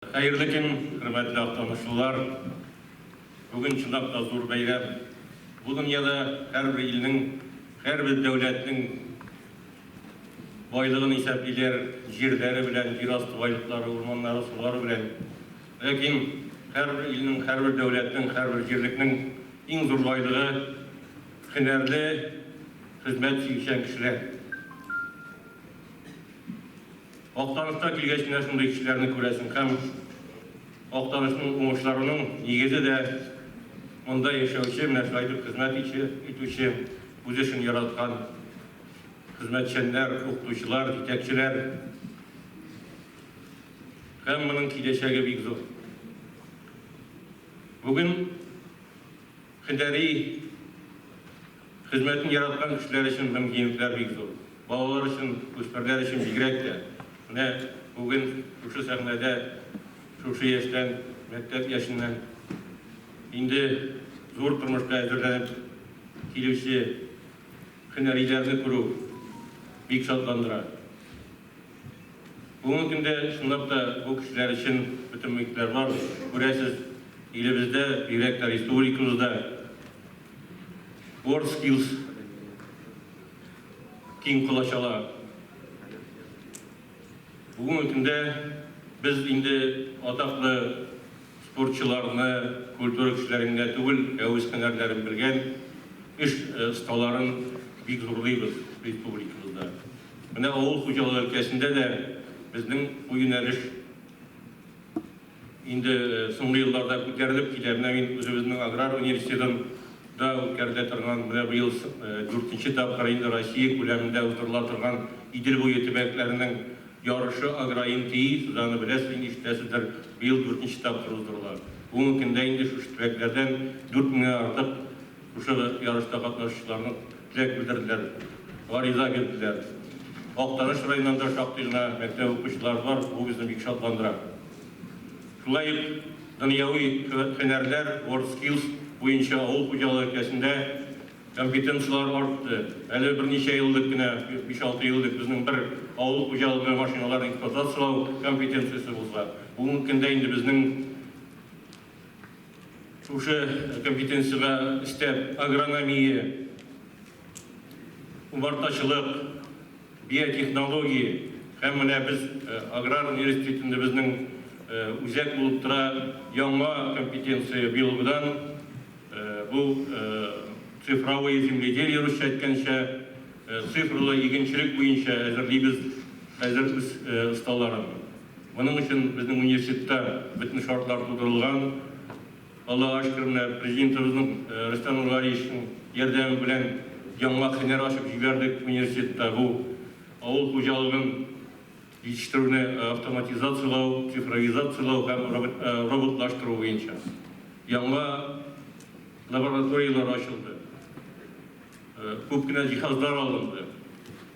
Хәерле көн, хөрмәтле актанышлылар! Бүген чынлап та зур бәйрәм. Бу дөньяда һәрбер илнең, һәрбер дәүләтнең байлыгын исәплиләр, җирләре белән, җир асты байлыклары, урманнары, сулары белән. Ләкин һәрбер илнең, һәрбер дәүләтнең, һәрбер җирлекнең иң зур байлыгы, һөнәрле, хезмәт сөючән кешеләр. Актанышка килгәч менә шундый кешеләрне күрәсең һәм Актанышның уңышларының нигезе дә монда яшәүче, менә шулай итеп хезмәт итүче, үз эшен яраткан хезмәтчәннәр, укытучылар, җитәкчеләр. Һәм моның киләчәге бик зур. Бүген Һөнәри хезмәтен яраткан кешеләр өчен мөмкинлекләр бик зур. Балалар өчен, үсмерләр өчен бигрәк тә. Менә бүген шушы сәхнәдә шушы яшьтән, мәктәп яшеннән инде зур тормышка әзерләнеп килүче һөнәриләрне күрү бик шатландыра. Бүгенге көндә чынлап та бу кешеләр өчен бөтен мөмкинлекләр бар. Күрәсез, илебездә, бигрәк тә республикабызда WorldSkills киң колач ала. Бүгенге көндә без инде атаклы спортчыларны, культура кешеләрен генә түгел, ә үз һөнәрләрен белгән эш осталарын бик зурлыйбыз республикабызда. Менә авыл хуҗалыгы өлкәсендә дә безнең бу юнәлеш инде соңгы елларда күтәрелеп килә. Менә мин үзебезнең аграр университетын да үткәрелә торган, менә быел дүртенче тапкыр инде Россия күләмендә уздырыла торган Идел буе төбәкләренең ярышы АгроНТИ, сез аны беләсез инде, ишетәсездер, быел дүртенче тапкыр уздырыла. Бүгенге көндә инде шушы төбәкләрдән 4000 артык Шушы ярышта катнашучыларның теләк белдерделәр, гариза бирделәр. Актаныш районыннан да шактый гына мәктәп укучылары бар, бу безне бик шатландыра. Шулай ук дөньяви һөнәрләр, WorldSkills, буенча авыл хуҗалыгы өлкәсендә компетенцияләр артты. Әле берничә ел элек кенә, биш-алты ел элек безнең бер авыл хуҗалыгы машиналарын эксплуатацияләү компетенциясе булса, бүгенге көндә инде безнең Шушы компетенциягә өстәп агрономия, умартачылык, биотехнология һәм менә без аграр университетында безнең үзәк булып тора яңа компетенция быелгыдан бу цифровое земледелие русча әйткәнчә цифрлы игенчелек буенча әзерлибез хәзер үз осталарын. Моның өчен безнең университетта бөтен шартлар тудырылган. Аллага шөкер, менә Президентыбызның Рөстәм Нургалиевичның ярдәме белән яңа һөнәр ачып җибәрдек университетта. Бу авыл хуҗалыгын җитештерүне автоматизацияләү, цифровизацияләү һәм роботлаштыру буенча яңа лабораторияләр ачылды. Күп кенә җиһазлар алынды.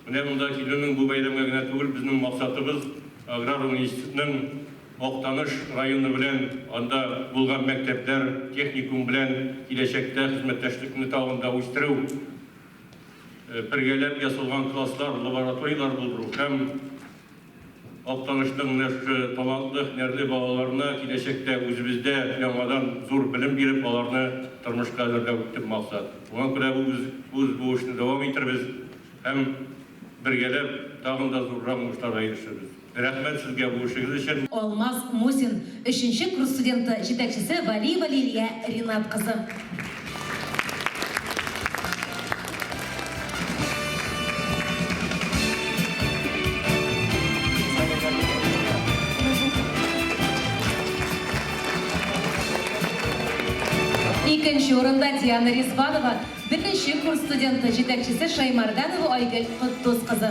Менә монда килүнең бу бәйрәмгә генә түгел, безнең максатыбыз аграр университетның Актаныш районы белән, анда булган мәктәпләр, техникум белән киләчәктә хезмәттәшлекне тагын да үстерү, бергәләп ясалган класслар, лабораторияләр булдыру һәм Актанышның менә шушы талантлы, һөнәрле балаларына киләчәктә үзебездә яңадан зур белем биреп, аларны тормышка әзерләү төп максат. Шуңа күрә без бу эшне дәвам итербез һәм бергәләп тагын да зуррак уңышларга ирешербез. Рәхмәт сезгә бу эшегез өчен. Алмаз Мусин, өченче курс студенты, җитәкчесе Валиева Лилия Ринат кызы. Икенче урында Диана Ризванова, беренче курс студенты, җитәкчесе Шаймарданова Айгөл Котдус кызы.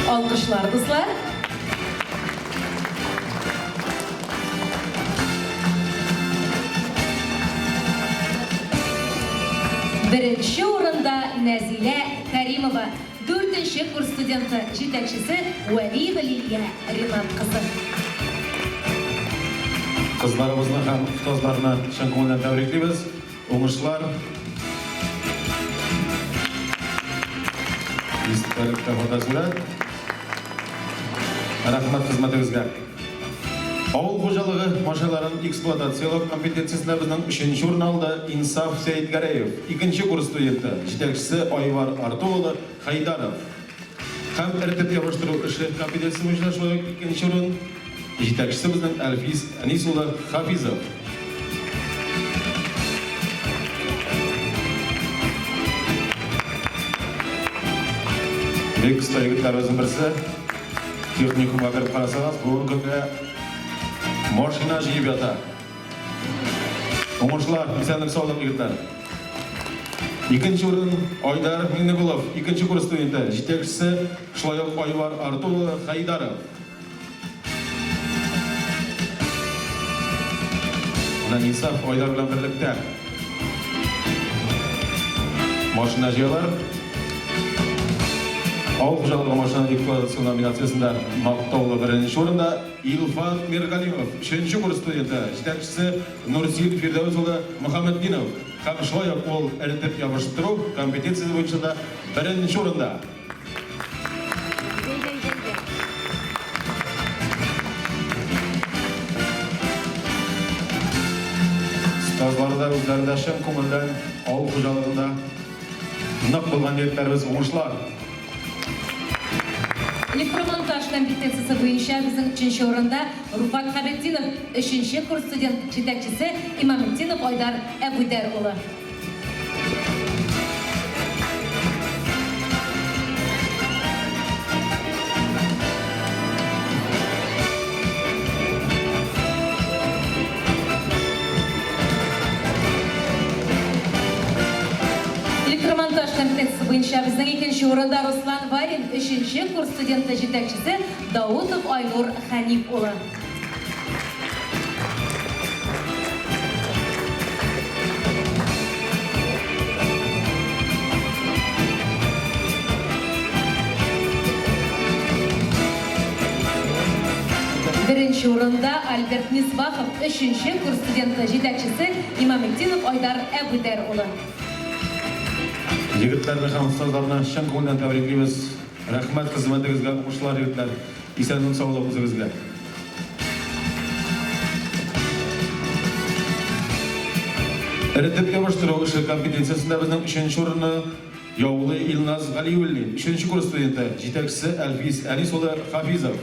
Алкышлар, дуслар. Беренче урында Нәзилә Кәримова. Дүртенче курс студенты, җитәкчесе Вәлиева Лилия Ринат кызы. Кызларыбызны һәм остазларны чын күңелдән тәбриклибез. Уңышлар! Истәлектә фотосурәт. Рәхмәт хезмәтегезгә. Авыл хуҗалыгы машиналарын эксплуатацияләү компетенциясендә безнең өченче урын алды Инсаф Сәетгәрәев, икенче курс студенты, җитәкчесе Айвар Артур улы Хәйдаров. Һәм эретеп ябыштыру эше компетенциясе буенча шулай ук икенче урын, җитәкчесе безнең Әлфис Әнис улы Хафизов. Бик оста егетләребезнең берсе. Техникумга кереп карасагыз, бүгенге көндә машина җыеп ята. Уңышлар, исәнлек-саулык, егетләр. Икенче урын Айдар Миңнегулов, икенче курс студенты, җитәкчесе шулай ук Айвар Артур улы Хәйдаров. Менә Инсаф Айдар белән берлектә машина җыялар. Авыл хуҗалыгы машина эксплуатация номинациясендә мактаулы беренче урында Илфат Миргалимов, өченче курс студенты, җитәкчесе Нурзил Фирдәүс улы Мөхәммәтдинов һәм шулай ук ул эретеп ябыштыру компетенциясе буенча да беренче урында. Остазлары да үзләре дә чын күңелдән авыл хуҗалыгында нык булган егетләребез, уңышлар! Электромонтаж компетенциясе буенча безнең өченче урында Руфат Хәбетдинов, өченче курс студент, җитәкчесе Имаметдинов Айдар Әбүдәр улы. Электромонтаж компетенциясе буенча безнең икенче урында Руслан Варин, өченче курс студенты, җитәкчесе Даутов Айнур Хәнип улы. Беренче урында Альберт Мисбахов, өченче курс студенты, җитәкчесе Имаметдинов Айдар Әбүдәр улы. Егетләрне һәм остазларны чын күңелдән тәбриклибез. Рәхмәт хезмәтегезгә, уңышлар, егетләр! Исәнлек-саулык үзегезгә. Эретеп ябыштыру эше компетенциясендә безнең өченче урынны яулый Илназ Галиуллин, өченче курс студенты, җитәкчесе Әлфис Әнис улы Хафизов.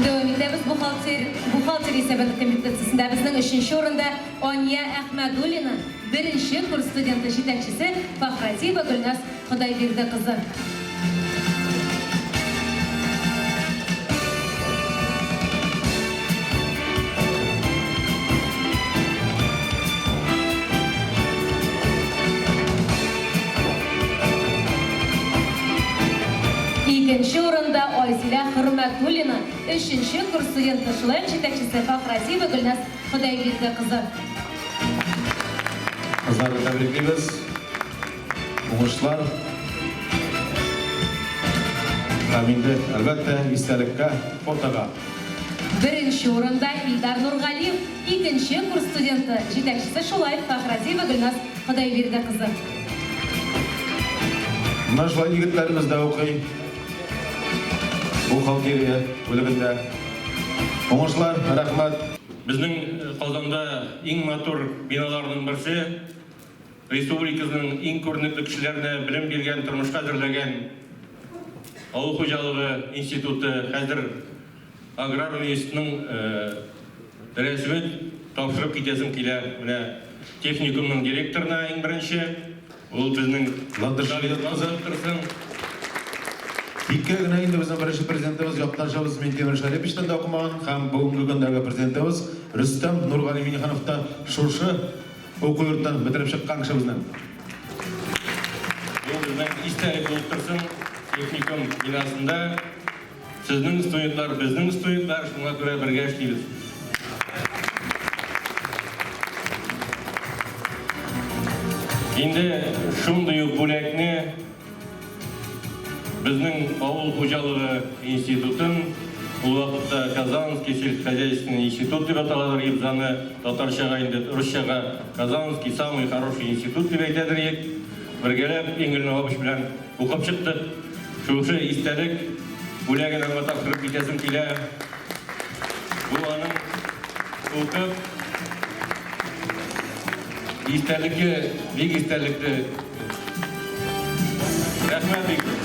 Дәвам итәбез. Бухгалтер, бухгалтер исәбе компетенциясендә безнең өченче урында Ания Әхмәдуллина, беренче курс студенты, җитәкчесе Фахразиева Гөлназ Ходайбирде кызы. Икенче урында Айзилә Хөрмәтуллина, өченче курс студенты, шулай ук җитәкчесе Фахразиева Гөлназ Ходайбирде кызы. Кызларны тәбриклибез. Уңышлар. Һәм инде, әлбәттә, истәлеккә фотога. Беренче урында Илдар Нургалиев, икенче курс студенты, җитәкчесе шулай ук Фәхразиева Гөлназ Ходайбирде кызы. Менә шулай егетләребез дә укый бухгалтерия бүлегендә. Уңышлар, рәхмәт. Безнең Казанда иң матур биналарның берсе, республикабызның иң күренекле кешеләренә белем биргән, тормышка әзерләгән авыл хуҗалыгы институты, хәзер аграр университетның рәсемен тапшырып китәсем килә. Менә техникумның директорына иң беренче, ул безнең Ландыш торсын. Тиккә генә инде безнең беренче президентыбыз, якташыбыз Минтимер Шәриповичтан да укымаган һәм бүгенге көндәге президентыбыз Рөстәм Нургали Миңнеханов та шушы уку йортын бетереп чыккан кеше безнең. Бу безнең истәлек булып торсын, техникум бинасында сезнең студентлар, безнең студентлар, шуңа күрә бергә эшлибез. Инде шундый ук бүләкне безнең авыл хуҗалыгы институтын. Ул вакытта Казанский сельскохозяйственный институт дип аталадыр идек, аны татарчага инде русчага Казанский самый хороший институт дип әйтәдер идек. Бергәләп Энгель Навабович белән укып чыктык. Шушы истәлек бүләген аңа тапшырып китәсем килә. Бу аның укып истәлекле, бик истәлекле. Рәхмәт бик.